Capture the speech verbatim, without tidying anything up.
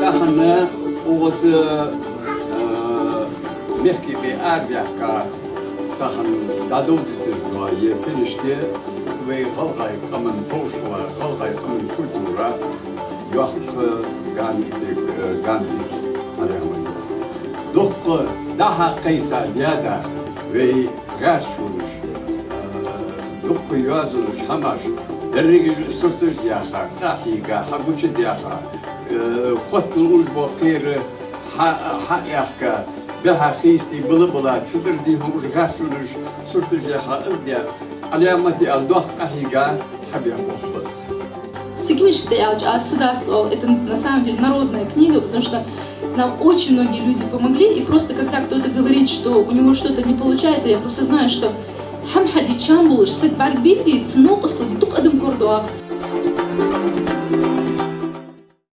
Тахан укхаза, э, мехкахой арадаьхка, тахан дӀадовзийташ дола ер книжка вай гӀалгӀай къаман товш дола, гӀалгӀай къаман культура йоккха ганза, э, ганза я из, Ӏаламат. Дукха дӀа-хьа кхайса даьд вай гӀерташ волаш, э, дукха йоазонаш, хӀамаш, деррига сурташ даьха, къахьийга, хьагучадаьха, э, хоттал уж боккхийра хьа-, хьаяьхка, бӀаьха хийсте бала-бала, цу тӀара дийхьа уж гӀерташ волаш сурташ яьха, из даьд, Ӏаламат аьле доккха къахьийга, хьабаьхка болх ба из. Са книжка тӀа аьлча, аз са дац оал, это на самом деле народная книга, потому что нам очень многие люди помогли, и просто когда кто-то говорит, что у него что-то не получается, я просто знаю, что хӀама хьаде чам болаш, саг бӀаргабайде, цун новкъостал де дукха адам корадоагӀа.